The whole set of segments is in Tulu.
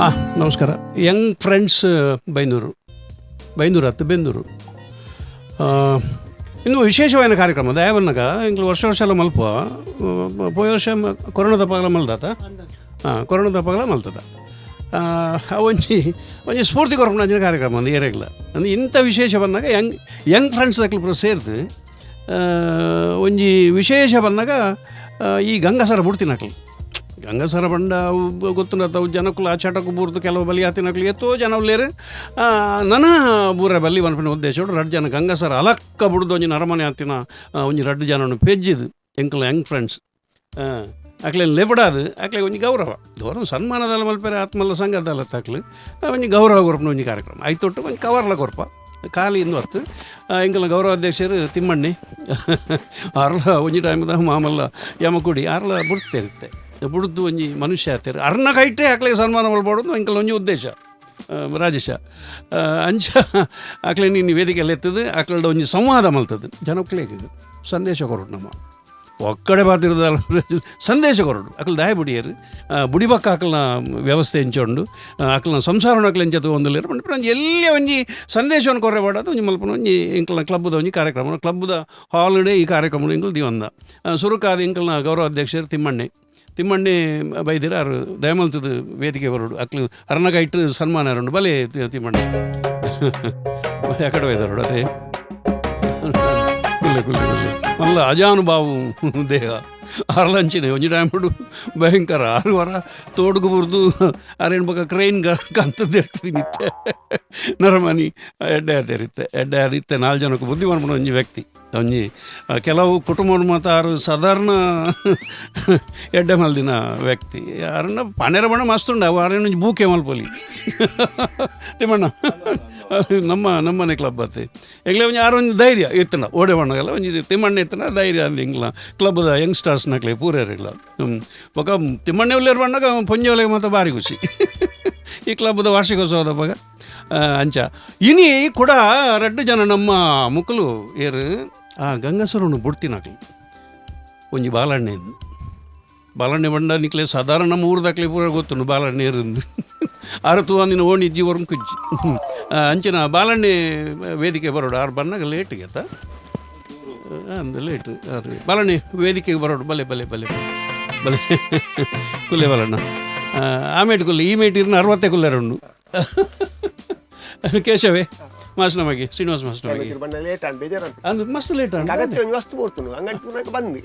ಹಾಂ, ನಮಸ್ಕಾರ. ಯಂಗ್ ಫ್ರೆಂಡ್ಸ್ ಬೈಂದೂರು, ಬೈಂದೂರು ಅತ್ತು ಬೆಂದೂರು. ಇನ್ನು ವಿಶೇಷವಾದ ಕಾರ್ಯಕ್ರಮ ದಯಾವನ್ನಗ ಎಂಕ್ಲು ವರ್ಷ ವರ್ಷ ಎಲ್ಲ ಮಲ್ಪ. ಪೋಯ ವರ್ಷ ಕೊರೋನಾದ ಪಗಲ ಮಲ್ದಾತ. ಹಾಂ, ಕೊರೋನಾದ ಪಗಲ ಮಲ್ತದ. ಒಂಜಿ ಒಂಜಿ ಸ್ಫೂರ್ತಿ ಕೊರ್ಪುನ ಅಂಚಿನ ಕಾರ್ಯಕ್ರಮ ಒಂದು ಏರೆಗ್ಲ. ಅಂದ್ರೆ ಇಂಥ ವಿಶೇಷ ಬಂದಾಗ Young Young friends ದಕ್ಲು ಪೂರ ಸೇರ್ದು ಒಂಜಿ ವಿಶೇಷ ಬಂದಾಗ ಈ ಗಂಗಸರ ಬುಡ್ತಿನಕ್ಲು. ಗಂಗಸರ ಬಂಡ ಅವು ಗೊತ್ತುಂಡತ್ತ, ಅವು ಜನಕ್ಕುಲು ಆ ಚಟಕು ಬೂರ್ದು ಕೆಲವು ಬಲಿ ಆತಿನಕ್ಲು ಎತ್ತೋ ಜನ ಉಲ್ಲೇರು. ನನ ಬೂರ ಬಲ್ಲಿ ಪನ್ಪಿನ ಉದ್ದೇಶ ರಡ್ಡ್ ಜನ ಗಂಗಸರ ಅಲಕ್ಕ ಬುಡ್ದು ಒಂಜಿ ನರಮನೆ ಆತಿನ ಒಂಜಿ ರಡ್ಡ್ ಜನನು ಪೆಜ್ಜಿದು ಎಂಕುಲು ಯಂಗ್ ಫ್ರೆಂಡ್ಸ್ ಅಕ್ಲೇನು ಲೆಬಡಾದು ಅಕ್ಲೆ ಒಂಜಿ ಗೌರವ ಗೌರವ ಸನ್ಮಾನದಲ್ಲ ಮಲ್ಪೆರೆ ಆತ್ಮಲ್ಲ ಸಂಘದಲ್ಲ ತಕ್ಲು ಒಂಜಿ ಗೌರವ ಕೊರ್ಪುನ ಒಂಜಿ ಕಾರ್ಯಕ್ರಮ ಐತೊಟ್ಟು ಒಂಜಿ ಕವರ್ಲ ಕೊರ್ಪ ಖಾಲಿ ಇಂದು ಹೊತ್ತು. ಎಂಕಲ್ನ ಗೌರವ ಅಧ್ಯಕ್ಷರು ತಿಮ್ಮಣ್ಣಿ ಅರ್ಲ ಒಂಜಿ ಟೈಮ್ದ ಮಾಮಲ್ಲ ಯಮಕುಡಿ ಅರ್ಲ ಬುಡ್ತೇರುತ್ತೆ, ಬುಡ್ದು ಒಂಜಿ ಮನುಷ್ಯ ಆತೇರು. ಅರ್ನ ಕೈಟೇ ಅಕ್ಲೆಗೆ ಸನ್ಮಾನ ಮಲ್ಪೊಡು ಎಂಕಲ್ನ ಒಂಜಿ ಉದ್ದೇಶ. ರಾಜೇಶ, ಅಂಚ ಅಕ್ಲೆ ನಿನ್ನ ವೇದಿಕೆಯಲ್ಲಿ ಎತ್ತದು ಅಕ್ಲೆಡ ಒಂಜಿ ಸಂವಾದ ಮಲ್ತದ್ದು ಜನಕ್ಲೆಗ್ ಸಂದೇಶ ಕೊರಡು. ನಮ್ಮ ಒಕ್ಕಡೆ ಬಾತಿರದ ಸಂದೇಶ ಕೊರಡು. ಅಕ್ಲು ದಾಯ ಬುಡಿಯರು, ಬುಡಿಬಕ್ಕ ಅಕ್ಲನ ವ್ಯವಸ್ಥೆ ಎಂಚೊಂಡು, ಅಕ್ಲನ ಸಂಸಾರ ಅಕ್ಲ ಎಂಚ ಒಂದುಲ್ಲೇರು ಪಂಡ ಒಂಜಿ ಎಲ್ಲಿ ಒಂಜಿ ಸಂದೇಶವನ್ನು ಕೊರ್ರೆ ಬಾಡದು ಒಂಜಿ ಮಲ್ಪನ ಒಂಜಿ ಎಂಕಲ್ನ ಕ್ಲಬ್ದ ಒಂಜಿ ಕಾರ್ಯಕ್ರಮ. ಕ್ಲಬ್ದ ಹಾಲ್ಡೆ ಈ ಕಾರ್ಯಕ್ರಮ ಎಂಕಲ್ ದಿವಂದ. ಸುರುಕಾದ ಎಂಕಲ್ನ ಗೌರವ ಅಧ್ಯಕ್ಷರು ತಿಮ್ಮಣ್ಣೆ, ತಿಮ್ಮಣ್ಣೆ ಬೈದಿರ. ಆರು ದಯಮಲ್ತದ ವೇದಿಕೆ ಬರೋಡು. ಅಕ್ಲು ಅರ್ನಗೈಟ್ ಸನ್ಮಾನ ಅರುಂಡು. ಬಲೆ ತಿಮ್ಮಣ್ಣೆ, ಎಕಡೆ ಒಯ್ದರೋಡು? ಅದೇ ಕುಲ್ಲೆ ಕುಲ್ಲೆ ಕುಲ್ಲೆ. ಮಲ್ಲ ಅಜಾನುಬಾವು ದೇಹ ಅರ್ಲಂಚಿನೆ. ಒಂಜಿ ಟೈಮುಡು ಭಯಂಕರ ಆರು ವಾರ ತೋಡುಗು ಬುರ್ದು ಅರೇನು ಬೊಕ ಕ್ರೈನ್ ಕಂತದ್ದು ಇರ್ತದೆ. ನಿತ್ಯ ನರಮನಿ ಎಡ್ಡೆ ಆತೇರಿತ್ತೆ, ಎಡ್ಡೆ ಆದಿತ್ತೆ. ನಾಲ್ಕು ಜನಕ್ಕೆ ಬುದ್ಧಿ ಮನ್ಪುನ ಒಂಜಿ ವ್ಯಕ್ತಿ. ಒಂಜಿ ಕೆಲವು ಕುಟುಂಬ ಮಾತ ಆರು ಸಾಧಾರಣ ಎಡ್ಡೆ ಮಲ್ದಿನ ವ್ಯಕ್ತಿ. ಅರನ್ನ ಪಾಣೆರ ಬಣ್ಣ ಮಸ್ತ್ ಉಂಡು. ಅವು ಅರೇನು ಒಂಜಿ ಬೂಕೆ ಮಲ್ಪೊಲಿ. ತಿಮ್ಮಣ್ಣ ನಮ್ಮ ನಮ್ಮನೆ ಕ್ಲಬ್ ಅತ್ತೆ. ಎಂಗ್ಲೆ ಒಂಜಿ ಆರು ಒಂಜಿ ಧೈರ್ಯ ಇತ್ತನ ಓಡೆ ಬಣ್ಣಗಲ್ಲ ಒಂಜಿ ತಿಮ್ಮಣ್ಣ ಇತ್ತನ ಧೈರ್ಯ ಅಂದ್ ಎಂಗ್ಲ ಕ್ಲಬ್ದ ಯಂಗ್ಸ್ಟರ್ಸ್ ನಕ್ಲೆ ಪೂರೇರಿಲ್ಲ. ಬೊಕ ತಿಮ್ಮಣ್ಣೆ ಉಲ್ಲೇರು ಬಣ್ಣಗ ಪೊಂಜೋಲೆಗ್ ಮಾತ ಭಾರಿ ಖುಷಿ ಈ ಕ್ಲಬ್ದ ವಾರ್ಷಿಕೋತ್ಸವದ ಬಗ. ಅಂಚ ಇನಿ ಕೂಡ ರಡ್ಡು ಜನ ನಮ್ಮ ಮುಕ್ಕಲು ಏರು ಆ ಗಂಗಸರನ್ನು ಬುಡ್ತಿನಕ್ಲು. ಒಂಜಿ ಬಾಲಣ್ಣೆ, ಬಾಲಣ್ಣೆ ಬಂಡ ನಿಕ್ಲೆ ಸಾಧಾರಣ ನಮ್ಮ ಊರ್ದಕ್ಲೆ ಪೂರ ಗೊತ್ತುಂಡು ಬಾಲಣ್ಣೆ ಏರಿಂದು. ಆರು ತೂವಂದಿನ ಓಣಿ ಇಜ್ಜಿ ಒರ್ಂ ಕುಜ್ಜಿ. ಅಂಚಿನ ಬಾಲಣ್ಣೆ ವೇದಿಕೆ ಬರೋಡು. ಆರು ಬನ್ನಾಗ ಲೇಟ್ ಗೆತ್ತ ಅಂದು ಲೇಟ್. ಆರು ಬಾಲಣ್ಣೆ ವೇದಿಕೆಗೆ ಬರೋಡು. ಬಲೆ ಬಲೆ ಬಲೆ ಬಲೆ ಕುಲ್ಲೆ ಬಾಲಣ್ಣ. ಆ ಮೇಟ್ ಕುಲ್ಲೆ, ಈ ಮೇಟ್ ಇರ್ನ 60 ಕುಲ್ಲೆರುಂಡು. ಕೇಶವೇ ಮಾಸ್ನಮಗೆ, ಶ್ರೀನಿವಾಸ ಮಾಸ್ನಮಗೆ. ಬಣ್ಣ ಲೇಟ್ ಆಂಡ್ ಬೇಜಾರು. ಅಂದು ಮಸ್ತ್ ಲೇಟ್ ಆಂಡ್. ಅಗತ್ಯ ಒಂಜಿ ವಸ್ತು ಬೋರ್ತುಂಡು ಅಂಗಡಿ ಬಂದು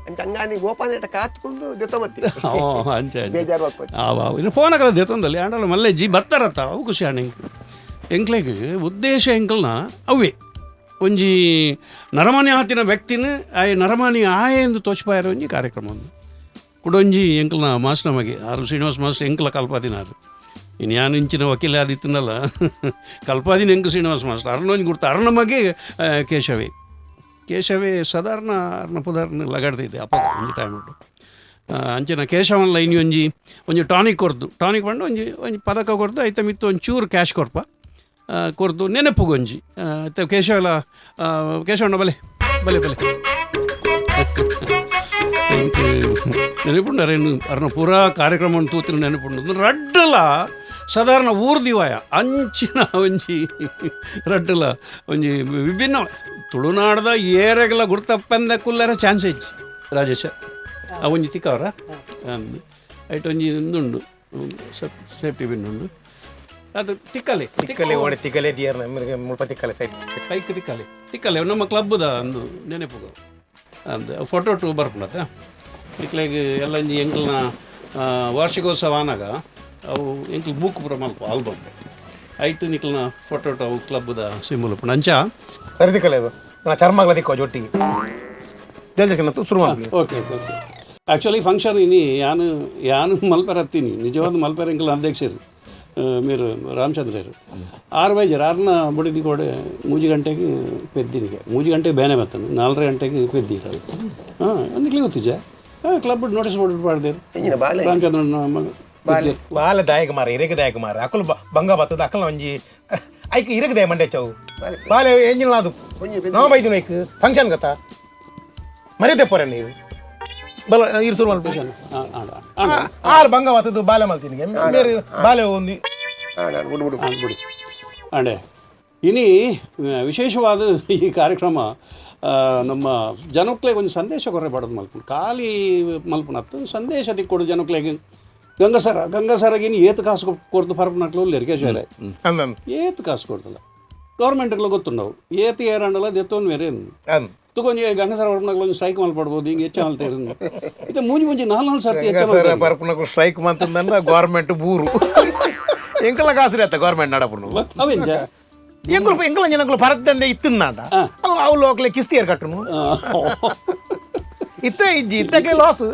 ಅಂಚ ಅಂಗಾನಿ ಗೋಪಾನೇಟ ಕಾತ್ ಕುಲ್ದು ದೆತ್ತ ಮತ್ತೆ. ಓ, ಅಂಚ ಅಂಚ. ಬೇಜಾರು ಆಗ್ಪೋದು. ಆ ಇನ್ನು ಫೋನ್ ಹಾಕಲ್ಲ ದೇತೊಂದಲ್ಲಿ ಆಂಡಲ ಮಲ್ಲೆ ಜಿ ಬರ್ತಾರತ್ತ. ಅವು ಖುಷಿ ಆಂಡ್. ಎಂಕ್ ಎಂಕ್ಲೆಗ್ ಉದ್ದೇಶ ಎಂಕಲ್ನ ಅವೇ ಒಂಜಿ ನರಮಾನಿ ಆತಿನ ವ್ಯಕ್ತಿನ ಆಯ್ ನರಮಾನಿ ಆಯೆ ಎಂದು ತೋಚ್ಪಾಯರ ಒಂಜಿ ಕಾರ್ಯಕ್ರಮ ಒಂದು. ಕುಡೊಂಜಿ ಎಂಕಲ್ನ ಮಾಸ್ಟರ್ ನಮಗೆ ಆರು ಶ್ರೀನಿವಾಸ ಮಾಸ್ಟರ್ ಎಂಕಲ ಕಲ್ಪಾದಿನಾರು. ಇನ್ನು ಯಾನು ಇಂಚಿನ ವಕೀಲ ಆದಿತ್ತನಲ್ಲ, ಕಲ್ಪಾದಿನ ಎಂಕು ಶ್ರೀನಿವಾಸ ಮಾಸ್ಟರ್ ಅರ್ನೊಂಜಿ ಗುರ್ತು. ಅರ್ನ ಮಗೆ ಕೇಶವೇ. ಕೇಶವೇ ಸಾಧಾರಣ ಅರ್ನ ಪುದಾರ್ನ ಲಗಾಡ್ತಿದ್ದೆ ಅಪ್ಪಗ ಒಂಜಿ ಟೈಮ್ ಉಂಟು. ಅಂಚಿನ ಕೇಶವನ್ ಲೈನ್ ಒಂಜಿ ಒಂಜಿ ಟಾನಿಕ್ ಕೊರ್ದು, ಟಾನಿಕ್ ಪಂಡ ಒಂಜಿ ಒಂಜಿ ಪದಕ ಕೊರ್ದು, ಐತ ಮಿತ್ತು ಒಂಜಿ ಚೂರು ಕ್ಯಾಶ್ ಕೊರ್ಪ. ಕೊರ್ದು ನೆನಪುಗೊಂಜಿ ಐತ ಕೇಶವಲ. ಕೇಶವಣ್ಣ, ಬಲೆ ಬಲೆ ಬಲೆ. ಎಂಕ್ ನೆನಪುಂಡು ಅರೇನು ಅರ್ನ ಪೂರಾ ಕಾರ್ಯಕ್ರಮ ತೂತಿನ ನೆನಪುಂಡು. ರಡ್ಡಲ ಸಾಧಾರಣ ಊರು ದಿವಾಯ ಅಂಚಿನ ಒಂಜಿ ರಡ್ಡಲ ಒಂಜಿ ವಿಭಿನ್ನ ತುಳುನಾಡ್ದ ಏರೆಗಲ ಗುರ್ತಪ್ಪಂದ ಕುಲ್ಲರ ಚಾನ್ಸ್ ಇಜ್ಜಿ. ರಾಜೇಶ, ಆ ಒಂಜಿ ತಿಕ್ಕವರ ಅಂದ್ ಐಟ್ ಒಂಜಿ ಇಂದುಂಡು, ಸೇಫ್ಟಿ ಬಿನ್ ಉಂಡು. ಅದು ತಿಕ್ಕಲೆ. ತಿಕ್ಕಲೆ ಓಡೆ ತಿಕ್ಕಲೆ ದಿಯರ್ನ ಮುಲ್ಪ ತಿಕ್ಕಲೆ ಸೈಡ್. ಕೈಕ್ ತಿಕ್ಕಲೆ ತಿಕ್ಕಲೆ. ನಮ್ಮ ಕ್ಲಬ್ದ ಅಂದು ನೆನಪು ಅಂದ್ ಫೋಟೋ ಟು ಬರ್ಪುಂಡತ ಇಕ್ಲೆಗ್ ಎಲ್ಲ. ಒಂಜಿ ಎಂಕಲ್ನ ವಾರ್ಷಿಕೋತ್ಸವ ಆನಾಗ ಅವು ಎಂಕ್ಲು ಬುಕ್ ಪೂರ ಮಲ್ಪ ಆಲ್ಬಮ್ ಐಟ್ ನಿಕ್ಲ್ನ ಫೋಟೋ ಅವು ಕ್ಲಬ್ದ ಸಿಂಬಲ್ ಉಪ್ಪುಂಡು ಅಂಚ. ಸರಿ, ತಿಕ್ಕಲೆ ನಾ ಚರ್ಮಗಳ ತಿಕ್ಕೋ ಜೊಟ್ಟಿಗೆ ಜಲ್ದಿ ಶುರು ಮಾಡ್ಲಿ. Okay okay okay. Actually function ಇನಿ ಯಾನು ಯಾನು ಮಲ್ಪೆರ ಹತ್ತೀನಿ. ನಿಜವಾದ ಮಲ್ಪೆರ ಎಂಕಲ್ನ ಅಧ್ಯಕ್ಷರು మీరు ರಾಮಚಂದ್ರರು ಆರು ಬೈಜರ್. ಆರ್ನ ಬುಡಿದಿ ಕೋಡೆ 3 ಗಂಟೆಗೆ ಪೆದ್ದಿನಿಗೆ. 3 ಗಂಟೆಗೆ ಬೇನೆ ಬರ್ತದೆ, 4.30 ಗಂಟೆಗೆ ಪೆದ್ದಿರ. ಹಾಂ, ನಿಕ್ಲೆ ಗೊತ್ತಿಜ್ಜ? ಹಾಂ, club notice board ಪಾಡ್ದೇರು. ಎಂಜಿನ ಬಾಲೆ. ರಾಮಚಂದ್ರನ ಮಗ. ಬಾಲ ದಾಯಕ ಮಾರ, ಇರೆಗೆ ದಾಯಕ ಮಾರ. ಅಕಲ್ ಬಂಗ ಬತ್ತದ ಅಕಲ್ ಒಂಜಿ ಐಕ್ ಇರೆಗೆ ದಾಯ ಮಂಡೆ ಚೌ ಬಾಲೆ ಎಂಜಿನ್ ಅದು. ಒಂಜಿ. ನಾ ಬೈದಿನ ಐಕ್ ಫಂಕ್ಷನ್ ಗತ ಮರ್ಯಾದೆ ಪೋರೆ ನೀವು. ಬಲ ಇರು ಶುರು ಮಲ್ಪ ಆರು ಬಂಗ ಬರ್ತದ್ದು ಬಾಲೆ ಮಲ್ತೀನಿ ಬೇರೆ ಬಾಲೆ ಒಂದು ಆಣ್ ಬುಡು ಬುಡು. ಬಿಡಿ ಅಂಡೆ ಇನಿ ವಿಶೇಷವಾದ ಈ ಕಾರ್ಯಕ್ರಮ ನಮ್ಮ ಜನಕ್ಲೆಗ್ ಒಂಜಿ ಸಂದೇಶ ಕೊರ್ರೆ ಬಡದು ಮಲ್ಪುಂಡು ಖಾಲಿ ಮಲ್ಪುನತ್ತು ಸಂದೇಶ ದಿಕ್ಕೊಡು ಜನಕ್ಲೆಗ್ ಗಂಗಸರ ಗಂಗಸರಗಿನ ಏತ್ ಕಾಸು ಕೊರ್ದು ಪರಪುನಕ್ಲು ಉಲ್ಲೆರ್ ಕೇಶವರೇ. ಅಂದನ್. ಏತ್ ಕಾಸು ಕೊಡ್ತಲ್ಲ ಗೌರ್ಮೆಂಟ್ಗಳ ಗೊತ್ತುಂಡವು ಏತ್ ಏರಂಡಲ ದೆತ್ತೊಂದು ಬೇರೆ. ಅಂದ್. ತಗೊಂಡು ಗಂಗಸರ ಪರಪುನಕ್ಲು ಒಂಜಿ ಸ್ಟ್ರೈಕ್ ಮಲ್ಪಡ್ಬೋದು ಹಿಂಗೆ ಹೆಚ್ಚ ಮಲ್ತೇರು ಇದು ಮುಂಜಿ ಮುಂಜಿ ನಾಲ್ ನಾಲ್ ಸರ್ತಿ ಹೆಚ್ಚ ಗಂಗಸರ ಪರಪುನకు ಸ್ಟ್ರೈಕ್ ಮಂತಂದಂಡ ಗೌರ್ಮೆಂಟ್ ಬೂರು ಎಂಕಲ ಕಾಸು ಅತ್ತ ಗೌರ್ಮೆಂಟ್ ನಡಪುನು. ಅವೆಂಚ? ಎಂಕುಲು ಎಂಕಲ ಜನకులు ಪರದ್ದಂದೆ ಇತ್ತಿಂದಾಂಡ ಅವು ಅವು ಲೋಕಲೆ ಕಿಸ್ತಿಯರ್ ಕಟ್ಟುನು ಇತ್ತ ಇಜ್ಜಿ ಇತ್ತಕ್ಕೆ ಲಾಸ್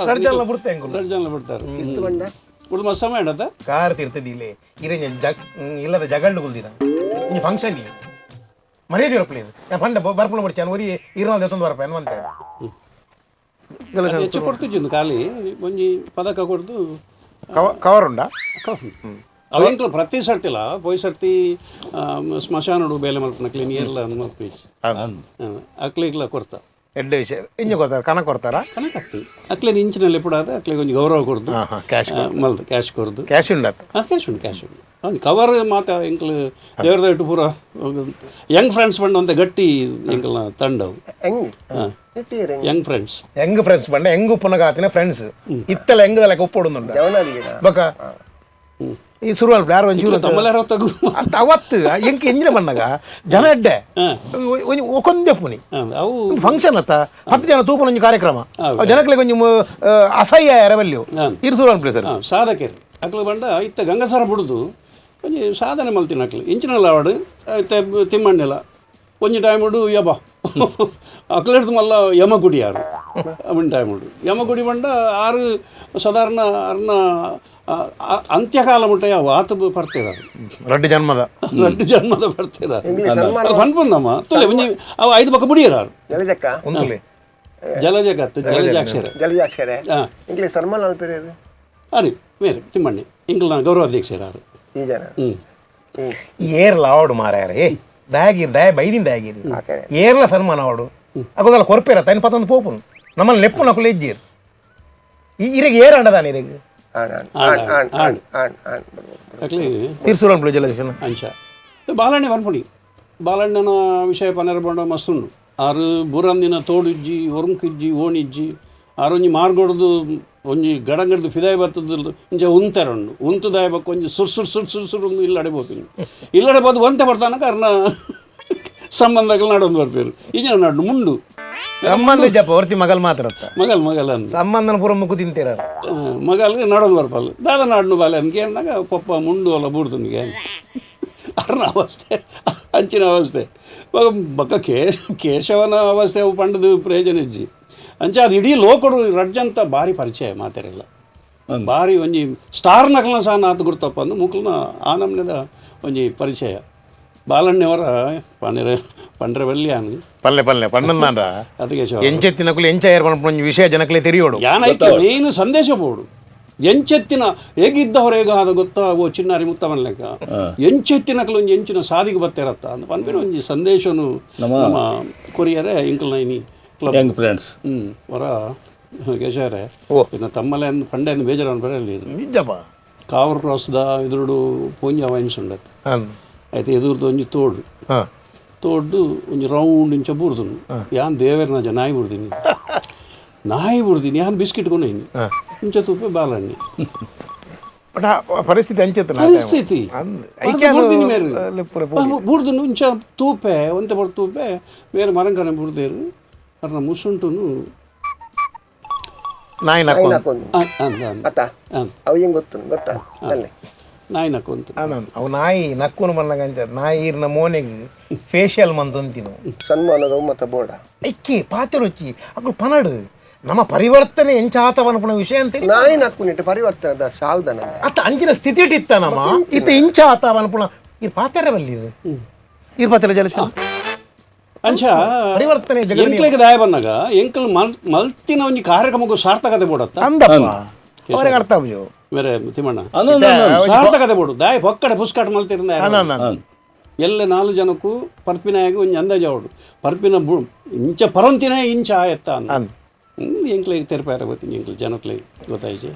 ಸರ್ಜಲ್ಲ ಬಿಡ್ತೆ ಎಂಕುಲು. ರಡ್ ಜನ ಬಿಡ್ತಾರೆ. ಇತ್ತು ಬಂಡ. ಉಡು ಮಸ್ತ್ ಸಮಯ ಉಂಡತ್ತ. ಕಾರ್ ತಿರ್ತದೆ ಇಲ್ಲೇ ಇರೆಂಜ ಜಗ್ ಇಲ್ಲದ ಜಗಳ್ಳು ಕುಲ್ದಿನ ಇಂಜಿ ಫಂಕ್ಷನ್ ಮರ್ಯಾದೆ ಇರಪ್ಲೇದು ನಾನು ಪಂಡ ಬರ್ಪುಣ ಬಿಡ್ಚಾನು ಒರಿ ಇರೋದು ಎತ್ತೊಂದು ಬರಪ ಅನ್ವಂತೆ. ಹೆಚ್ಚು ಕೊಡ್ತಿದ್ದು ಖಾಲಿ ಒಂಜಿ ಪದಕ ಕೊಡ್ದು. ಕವರ್ ಉಂಡಾ? ಅವೆಂಕ್ಲ ಪ್ರತಿ ಸರ್ತಿಲ ಪೋಯ್ ಸರ್ತಿ ಸ್ಮಶಾನಡು ಬೇಲೆ ಮಲ್ಪುನ ಕ್ಲೀನ್ ಏರ್ಲ ಮಲ್ಪೀಚ್ ಅಕ್ಲೆಗ್ಲ ಕೊರ್ತ. ಎಡ್ಡೆ ವಿಷಯ ಇಂಜಿ ಕೊಡ್ತಾರ ಕಣ ಕೊಡ್ತಾರಾ? ಕನಕತ್ತಿ ಅಕ್ಲೆ ಇಂಚಿನಲ್ಲಿ ಎಪ್ಪಡಾದ ಅಕ್ಲೆಗ್ ಒಂಜಿ ಗೌರವ ಕೊರ್ದು. ಕ್ಯಾಶ್. ಮಲ್ದು ಕ್ಯಾಶ್ ಕೊರ್ದು. ಕ್ಯಾಶ್ ಉಂಡತ್ತ? ಕ್ಯಾಶ್ ಉಂಡು, ಕ್ಯಾಶ್ ಉಂಡು. ಒಂದು ಕವರ್ ಮಾತ ಎಂಕ್ಲು ದೇವ್ರದ ಇಟ್ಟು ಪೂರ ಯಂಗ್ ಫ್ರೆಂಡ್ಸ್ ಬಂಡ ಅಂತ ಗಟ್ಟಿ ಎಂಕಲ್ನ ತಂಡವು. ಹೆಂಗ್ ಇಟ್ಟಿರ? Young friends. Young friends ಬಂಡ ಹೆಂಗ್ ಉಪ್ಪುನಗ ಆತಿನ ಫ್ರೆಂಡ್ಸ್ ಇತ್ತಲ ಹೆಂಗದಲ್ಲ ಉಪ್ಪುಡುಂದುಂಡ. ಜವನಾದಿಗಿಡ. ಬಕ ಈ ಸುರುವಲ್ ಯಾರು ಒಂಚೂರು ತಮ್ಮಲ್ಲಾರ ತಗು. ಅತ್ತ ಅವತ್ತು ಎಂಕ್ ಎಂಜಿನ ಬಣ್ಣಗ ಜನ ಎಡ್ಡೆ ಒಂಜಿ ಒಕೊಂದೆ ಪುನಿ. ಅವು ಫಂಕ್ಷನ್ ಅತ್ತ 10 ಜನ ತೂಪುನ ಒಂಜಿ ಕಾರ್ಯಕ್ರಮ. ಅವು ಜನಕ್ಲೆಗ್ ಒಂಜಿ ಅಸಹ್ಯ ಎರವಲ್ಯು. ಇರು ಸುರುವಲ್ ಪ್ಲೇಸರ್. ಸಾಧಕರು ಅಕ್ಲು ಬಂಡ ಇತ್ತ ಗಂಗಸರ ಬುಡ್ದು ಒಂಜಿ ಸಾಧನೆ ಮಲ್ತಿನ ಅಕ್ಲು ಇಂಚಿನಲ್ಲ ಅವಾಡು ಇತ್ತೆ ತಿಮ್ಮಣ್ಣೆಲ ಒಂಜಿ ಟೈಮ್ ಉಂಡು ಯಬ ಅಕ್ಲೆಡ್ದು ಮಲ್ಲ ಯಮಗುಡಿ ಯಾರು ಅವನ ಟೈಮ್ ಉಂಡು ಯಮಗುಡಿ ಬಂಡ ಆರು ಸಾಧಾರಣ ಅರ್ನ ಅಂತ್ಯಕಾಲ ಮುಟ್ಟ ಯಾವ ಆತು ಬರ್ತಿದ್ದಾರೆ. ರಡ್ಡು ಜನ್ಮದ. ರಡ್ಡು ಜನ್ಮದ ಬರ್ತಿದ್ದಾರೆ. ಇಂಗ್ಲೀಷ್ ಸನ್ಮಾನ. ಫನ್ಪುನ್ನಮ್ಮ ತುಲೆ ಒಂಜಿ ಅವು ಐದು ಪಕ್ಕ ಬುಡಿಯರಾರು. ಜಲಜಕ್ಕ. ಉಂತುಲೆ. ಜಲಜಗತ್ತು ಜಲಜಾಕ್ಷರ. ಜಲಜಾಕ್ಷರೆ. ಹಾ. ಇಂಗ್ಲೀಷ್ ಸನ್ಮಾನ ಅಲ್ಪಿರೇದು. ಅರೆ ಬೇರೆ ತಿಮ್ಮಣ್ಣಿ ಇಂಗ್ಲ ಗೌರವಾಧ್ಯಕ್ಷರಾರು. ಈ ಜನ. ಹ್ಞೂ. ಹ್ಮ್. ಏರ್ಲ ಆವಡು ಮಾರಾಯರೆ ದಯಾಗಿರಿ ದಯ ಬೈದಿನ ದಯಾಗಿರಿ. ಆಕರೆ. ಏರ್ಲ ಸನ್ಮಾನ ಆವಡು ಅಗೋದಲ್ಲ ಕೊರ್ಪೇರ ತೈನ್ ಪತ್ತೊಂದು ಪೋಪುನು ನಮ್ಮಲ್ಲಿ ನೆಪ್ಪು ನಕುಲು ಎಜ್ಜೀರ್ ಈ ಇರೆಗ್ ಏರ್ ಅಂಡದಾನ ಇರೆಗ್. ಆಣ್ ಆಣ್ ಆಣ್ ಆಣ್ ಆಣ್ ಆಣ್ ಆಣ್ ಬಡು, ಬಡು. ಅಕ್ಲಿ. ತಿರ್ಸೂರನ್ ಪ್ಲೇ ಜಲಜನ. ಅಂಚ ಬಾಲಣ್ಣೆ ಪನ್ಪುಣಿ ಬಾಲಣ್ಣನ ವಿಷಯ ಪನ್ನೆರ ಬಂಡ ಮಸ್ತುಂಡು ಆರು ಬೂರಂದಿನ ತೋಡಿಜ್ಜಿ ಒರುಂಕಿಜ್ಜಿ ಓಣಿಜ್ಜಿ ಆರೊಂಜಿ ಮಾರ್ಗೊಡ್ದು ಒಂಜಿ ಗಡಂಗಡ್ದು ಫಿದಾಯಿ ಬತ್ತದ ಇಂಚ ಉಂತೆರುಂಡು ಉಂತು ದಾಯಬಕ್ಕ ಒಂಜಿ ಸುರ್ ಸುರ್ ಸುರ್ ಸುರ್ ಸುರ್ ಒಂದು ಇಲ್ಲಡೆ ಪೋಪಿನಿ ಇಲ್ಲಡೆ ಬೋದು ಒಂತೆ ಬರ್ತಾನಕ ಅರ್ನ ಸಂಬಂಧಗಳು ನಾಡೊಂದು ಬರ್ಪೇರು ಇಂಜಿನ ನಾಡು ಮುಂಡು. ಸಂಬಂಧ ಜಪ ಹೊರ್ತಿ ಮಗಲ್ ಮಾತ್ರ ಅತ್ತ. ಮಗಲ್ ಮಗಲ್ ಅಂದ. ಸಂಬಂಧನ ಪೂರ ಮುಕ್ಕು ತಿಂತೀರ. ಮಗಲ್ಗೆ ನಡೊಂದು ಬರ್ಪಲ್ ದಾದ ನಾಡ್ನು ಬಾಲೆ ಅಂದ್ಕೆ ಅಂದಾಗ ಪಪ್ಪ ಮುಂಡು ಅಲ್ಲ ಬೂಡ್ದುನಿಗೆ ಅರ್ನ ಅವಸ್ಥೆ ಅಂಚಿನ ಅವಸ್ಥೆ ಬೊಕ ಬೊಕ ಕೇಶವನ ಅವಸ್ಥೆ ಅವು ಪಂಡದು ಪ್ರಯೋಜನ ಇಜ್ಜಿ ಅಂಚ ಅದು ಇಡೀ ಲೋಕಡು ರಡ್ಜಂತ ಭಾರಿ ಪರಿಚಯ ಮಾತೆರೆಲ್ಲ ಭಾರಿ ಒಂಜಿ ಸ್ಟಾರ್ ನಕಲ್ನ ಸಹ ನಾತು ಗುರ್ತಪ್ಪ ಅಂದು ಮುಕ್ಲನ ಆ ನಮ್ನೆದ ಒಂಜಿ ಪರಿಚಯ ಬಾಲಣ್ಣವರ ಪಂಡ್ರೆ ಪಂಡ್ರೆ ವಲ್ಯಾನ್. ಪಲ್ಲೆ ಪಲ್ಲೆ ಪಣ್ಣಂದಾಂಡ. ಅದು ಕೇಶವ. ಎಂಚೆತ್ತಿನಕುಲು ಎಂಚ ಏರ್ ಪನ್ಪುನ ಒಂಜಿ ವಿಷಯ ಜನಕ್ಲೆ ತೆರಿಯೋಡು. ಯಾನೈತೆ ಮೇನ್ ಸಂದೇಶ ಬೋಡು ಎಂಚೆತ್ತಿನ ಹೇಗಿದ್ದವರು ಹೇಗಾದ ಗೊತ್ತಾ ಓ ಚಿನ್ನಾರಿ ಮುತ್ತವನ್ ಲೆಕ್ಕ ಎಂಚೆತ್ತಿನಕಲು ಒಂಜಿ ಎಂಚಿನ ಸಾದಿಗೆ ಬತ್ತೇರತ್ತ ಅಂದ್ ಪನ್ಪಿನ ಒಂಜಿ ಸಂದೇಶನು ನಮ್ಮ ಕೊರಿಯರೆ ಇಂಕಲ್ನ ಇನಿ club Young friends. ವರ ಕೇಶವರೇ. ಓ. ಇನ್ನು ತಮ್ಮಲೆ ಅಂದ್ ಪಂಡೆ ಅಂದ್ ಬೇಜಾರು ಬರಲಿ. ನಿಜಪ್ಪ. ಕಾವರ್ ಕ್ರಾಸ್ದ ಎದುರುಡು ಪೂಂಜ ವೈನ್ಸ್ ಉಂಡತ್. ಹನ್. ಐತೆ ಎದುರುದು ಒಂಜಿ ತೋಡು. ಹಾ. ತೋಡ್ಡು ಒಂಜಿ ರೌಂಡ್ ಇಂಚ ಬೂರ್ದುನು ಯಾನ್ ದೇವೆರ್ನ ಜ ನಾಯಿ ಬುಡ್ದಿನಿ ನಾಯಿ ಬುಡ್ದಿನಿ ಯಾನ್ ಬಿಸ್ಕಿಟ್ ಕೊನೈನಿ ಇಂಚ ತೂಪೆ ಬಾಲಣ್ಣಿ. ಬಟ್ ಆ ಪರಿಸ್ಥಿತಿ ಅಂಚೆತ್ತನ ಪರಿಸ್ಥಿತಿ ಐಕ್ಯಾನು ಬುಡ್ದಿನಿ ಮೇರು ಲೆಪ್ಪುರೆ ಬುಡ್ದುನು ಇಂಚ ತೂಪೆ ಒಂತೆ ಬಡ್ ತೂಪೆ ಬೇರೆ ಮರಂಕನೆ ಬುಡ್ದೇರು ಅರ್ನ ಮುಸುಂಟುನು. ನಾಯಿ ನಾಯಿ ನಕ್ಕು. ನಾಕೊಂದು. ಅಂದ ಅಂದ. ಅತ್ತ. ಅಂದ್. ಅವು ಹೆಂಗ್ ಗೊತ್ತು ಗೊತ್ತಾ ಅಲ್ಲೇ. ನಾಯಿ ನಕ್ಕೊಂತು. ಅವು ನಾಯಿ ನಕ್ಕುನು ಮನ್ನಗ ಅಂಚ ನಾಯಿ ಇರ್ನ ಮೋನೆಗ್ ಫೇಶಿಯಲ್ ಮಂತೊಂತಿನು. ಸನ್ಮಾನದ ಮತ್ತ ಬೋರ್ಡ. ಐಕ್ಕಿ ಪಾತೆರೊಚ್ಚಿ ಅಕುಲು ಪನಡು ನಮ್ಮ ಪರಿವರ್ತನೆ ಎಂಚಾತವ ಅನ್ಪುನ ವಿಷಯ ಅಂತೇಳಿ. ನಾಯಿ ನಕ್ಕುನಿಟ್ಟು ಪರಿವರ್ತನೆ ಸಾವುದ ನಮ್ಮ. ಅತ್ತ ಅಂಚಿನ ಸ್ಥಿತಿ ಇತ್ತ ನಮ್ಮ ಇತ್ತ ಇಂಚ ಆತವ ಅನ್ಪುನ ಈ ಪಾತೆರ ಬಲ್ಲಿ ಇರ್ ಪಾತೆರ ಜಲಶ. ಅಂಚ ಪರಿವರ್ತನೆ ಜಗದ ಎಂಕ್ಲೆಗ್ ದಾಯ ಬನ್ನಗ ಎಂಕಲ್ ಮಲ್ತಿನ ಒಂಜಿ ಕಾರ್ಯಕ್ರಮಕ್ಕೂ ಸಾರ್ಥಕತೆ ಬೋಡತ್ತ. ಅಂದಪ್ಪ ಅವರಿಗೆ ಅರ್ಥ ಆಗುಜು. ಬೇರೆ ತಿಮ್ಮಣ್ಣ ಅಂದ. ಸಾರ್ಥಕತೆ ಬೋಡು ದಾಯ ಪೊಕ್ಕಡೆ ಪುಸ್ಕಾಟ ಮಲ್ತಿರಂದ. ಎಲ್ಲ ನಾಲ್ ಜನಕ್ಕೂ ಪರ್ಪಿನಾಗ ಒಂಜಿ ಅಂದಾಜು ಅವಡು ಪರ್ಪಿನ ಬು ಇಂಚ ಪರಂತಿನೇ ಇಂಚ ಆಯತ್ತ ಅಂದ. ಅಂದ್. ಎಂಕ್ಲೆಗ್ ತೆರಪಾರ ಗೊತ್ತಿ, ಎಂಕ್ಲೆ ಜನಕ್ಲೆಗ್ ಗೊತ್ತಾಯ್ಚಿ.